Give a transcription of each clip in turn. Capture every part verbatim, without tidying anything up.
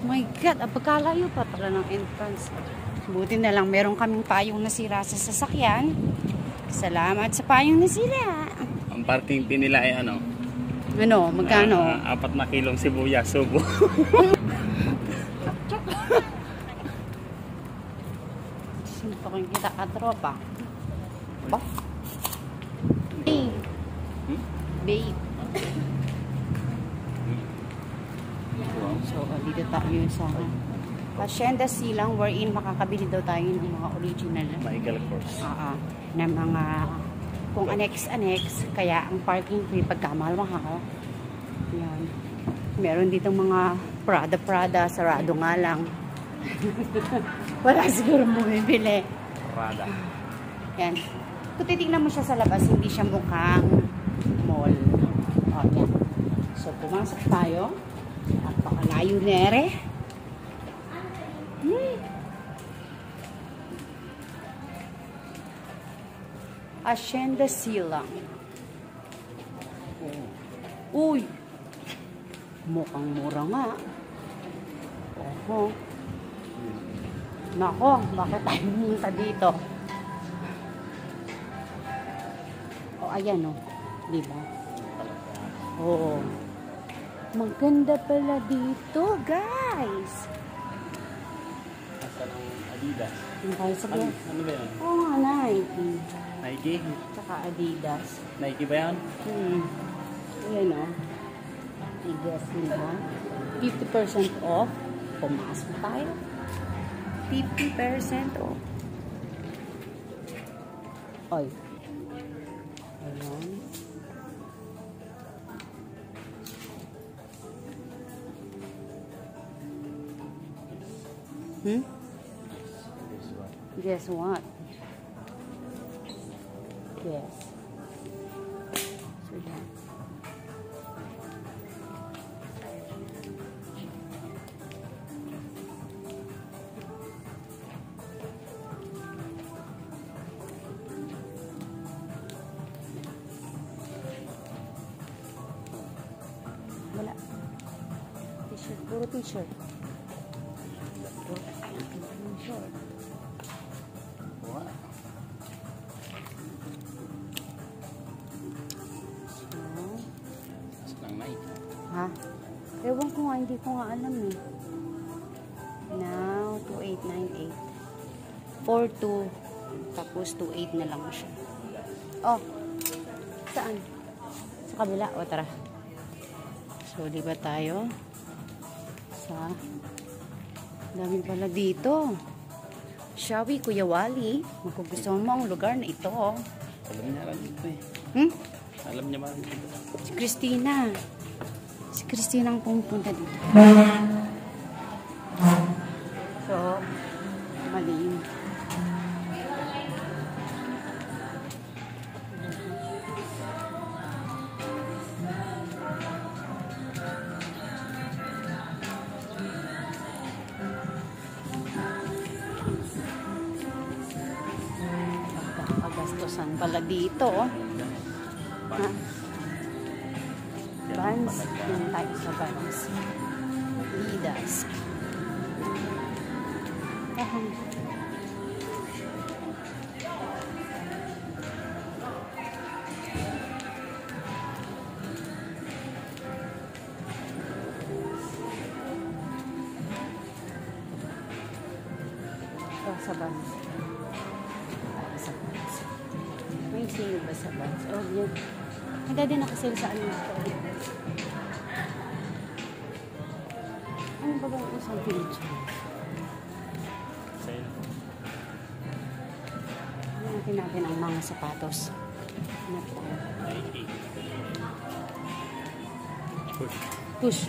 My God, apagkalayo pa pala ng entrance. Buti na lang meron kaming payong nasira sa sasakyan. Salamat sa payong nasira. Ang parking fee nila ay ano? Ano, magkano? Ah, apat na kilong sibuyas, subo. Suntukin kita, katropa. Ba? Babe. Hmm? Babe. So, dito tayo sa Hacienda Silang, wherein makakabili daw tayo ng mga original. Michael Kors. Oo. Na mga kung annex-annex, kaya ang parking fee pagkamahal-mahal. Yan. Meron dito mga Prada-Prada, sarado nga lang. Wala siguro bumibili. Prada. Yan. Kung titignan mo siya sa labas, hindi siya mukhang mall. O, yan. So, pumasok tayo. Napakalayo nere. Hmm. Hacienda Silang. Uy! Mukhang mura nga. Oho. Nako, bakit tayo pumunta dito? O, ayan o. Di ba? Oo. Maganda pala dito, guys. Asan ang Adidas? Yung bicycle. Ano, ano ba yan? Oo nga, Nike. Nike? Tsaka Adidas. Nike ba yan? Hmm. Ayan o. Adidas nila. Fifty percent off. Pumasok tayo. Fifty percent off. Oy. Ayan. Hmm? Guess what? Guess. So, yan. Wala. T-shirt. Puro t-shirt. Puro, ay, ang ganda ng short. Wala. So, Mas lang na ito. Ha? Ewan ko nga, hindi ko nga alam eh. Now, two eight nine eight. Four two, tapos two eight na lang siya. Oh, saan? Sa kabila. O, tara. So, di ba tayo? Sa dami pala dito. Shawi, Kuya Wally, magugustuhan mo ang lugar na ito. Alam niya lang ito eh. Hmm? Alam niya ba? Si Christina. Si Christina ang pumupunta dito. So, mali yun. Pagastusan pala dito, oh. Ha? Vans. Yan tayo sa Vans. Adidas. Ahem. Ito, sa Vans. Para sa Vans. May sale ba sa Vans? Oh, yun. Ang dati nakasale sa ano ito. Ano ba bang usang picture? Sale. Hanapin natin ang mga sapatos. Hanap tayo. Nike. Push. Push.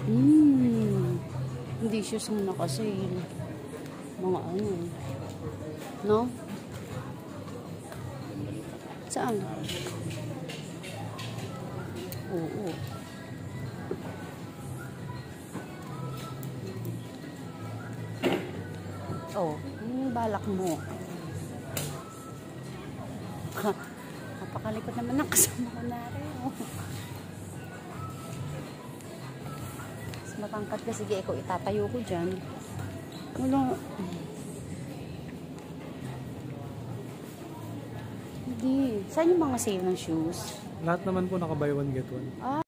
Hmm. Hindi siya sumuna kasi. Mga ano. No? Saan? Oo. Oh, yung balak mo. Napaka Likod naman ng kasama ko na rin. Oh. Mas matangkad ka, sige, ikaw itatayo ko dyan. Wala. Hindi. Saan yung mga sale ng shoes? Lahat naman po naka buy one get one. Ah,